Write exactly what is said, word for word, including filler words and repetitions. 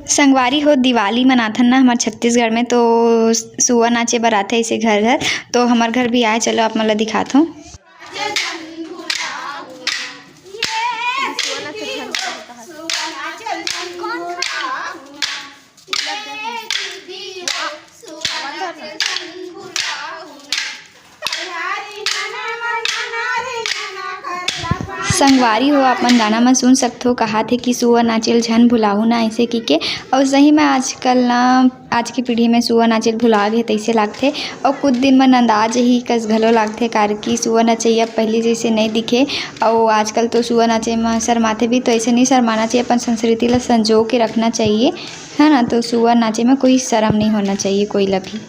संगवारी हो, दिवाली मनाथन ना हमर छत्तीसगढ़ में, तो सुआ नाचे बर आथे ऐसे घर घर। तो हमर घर भी आए, चलो आप मन ला दिखात हूँ। संगवारी हो, आप मन गाना म सुन सकथो, कहाथे कि सुआ नाचेल झन भुलाहू ना, ऐसे कि के। अउ सही में आजकल ना, आज की पीढ़ी में सुआ नाचेल भुला गे तइसे लागथे। अउ कुछ दिन म नंदा जही कस घलो लागथे, कार कि सुआ नचइया पहिली जइसे नइ दिखे। अउ आजकल तो सुआ नाचे म शर्माथे भी, तो ऐसे नहीं शर्माना चाहिए, अपन संस्कृति ला संजो के रखना चाहिए, है ना। तो सुआ नाचे में कोई शर्म नहीं होना चाहिए कोई ला भी।